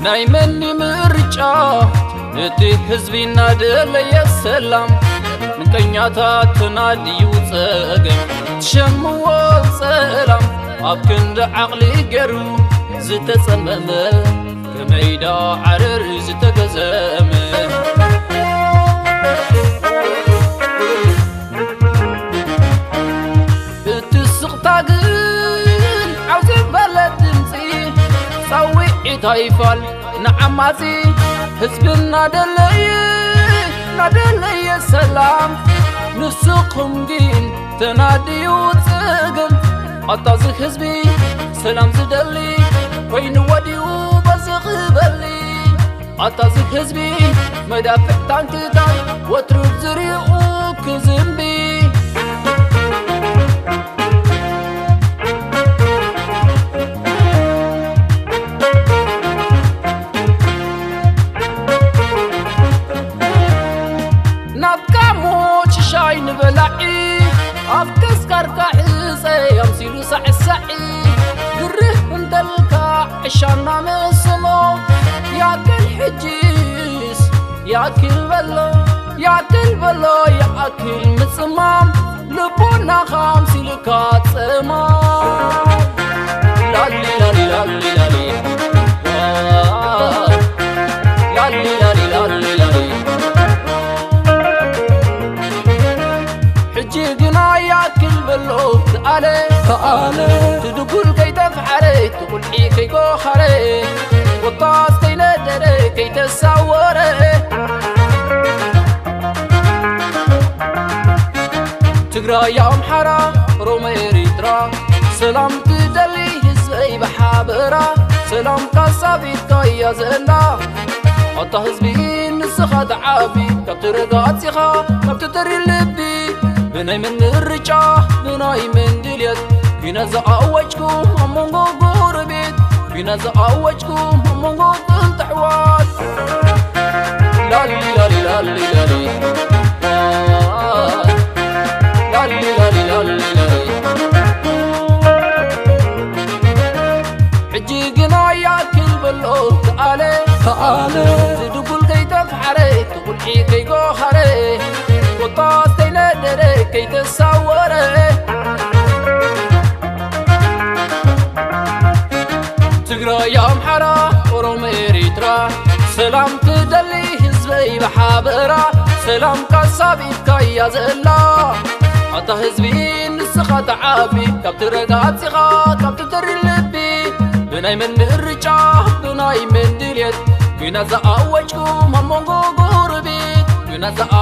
ናይ መኒ ምርጫ እቲ ህዝቢ እናደለየ ሰላም፣ ምቀኛታት ተናድዩ ጸገም ትሸምዎ ጸላም፣ ኣብ ክንዲ ዓቕሊ ገሩ ዝተጸመመ፣ ከመይዳ ዓረር ዝተገዘመ። እቲ ስቕታ ግን ዓው ዝበለ ድምፂ፣ ፃውዒት ኣይፋል ንዓማፂ፣ ህዝቢ እናደለየ እናደለየ ሰላም፣ ንስኹም ግን ተናድዩ ጽግም። ኣታ እዚ ህዝቢ ሰላም ዝደሊ ኮይኑ ወዲኡ በዚ ክበሊ። ኣታ እዚ ህዝቢ መዳፍዕ ታንክታት ወትሩ ዝሪኡ ክዝምቢ። ናትካ ሞት ሽሻይ ንበላዒ፣ ኣብ ተስካርካ ሕፀ ኣምሲሉ ሳዕሳዒ። ግርህ እንተልካ ዕሻና መስሎ፣ ያክል ሕጂስ ያክል በሎ፣ ያክል በሎ፣ ያክል ምጽማም፣ ልቦናኻ ኣምሲልካ ጸማም። ላሊ ላሊ ላሊ ላሊ። ላሊ ላሊ ላሊ ላሊ። ሕጂ ግና ያክል በሎ ተኣለ፣ ተኣለ። ትድጉል ከይተፍሓረ፣ ትቑልዒ ከይጎኸረ፣ ኮታስ ከይነደረ፣ ከይተሳወረ። ትግራይ ኣምሓራ ኦሮሞ ኤሪትራ፣ ሰላም ትደሊ ህዝበይ ብሓበራ፣ ሰላም ካሳብ ኢድካ እያ ዘላ። ኣታ ህዝቢ ንስኻ ተዓቢ፣ ካብቲ ረጋፂኻ፣ ካብቲ ተሪ ልቢ፣ ብናይ መን ምርጫ፣ ብናይ መን ድልየት፣ ኲናት ዝኣወጅኩም ኣብ መንጎ ጎረቤት፣ ኲናት ዝኣወጅኩም ኣብ መንጎ ጥንቲ ኣሕዋት። ላሊ ላሊ ላሊ ላሊ። ላሊ ላሊ ላሊ ላሊ። ሕጂ ግና ያክል በሎ ተኣለ፣ ተኣለ። ትድጉል ከይተፍሓረ፣ ትቑልዒ ከይጎኸረ፣ ኮታስ ከይነደረ፣ ከይተሳወረ። ትግራይ ኣምሓራ ኦሮሞ ኤሪትራ፣ ሰላም ትደሊ ህዝበይ ብሓበራ፣ ሰላም ካሳብ ኢድካ እያ ዘላ። ኣታ ህዝቢ ንስኻ ተዓቢ፣ ካብቲ ረጋፂኻ፣ ካብቲ ተሪ ልቢ፣ ብናይ መን ምርጫ፣ ብናይ መን ድልየት፣ ኲናት ዝኣወጅኩም ኣብ መንጎ ጎረቤት፣ ኲናት ዝኣ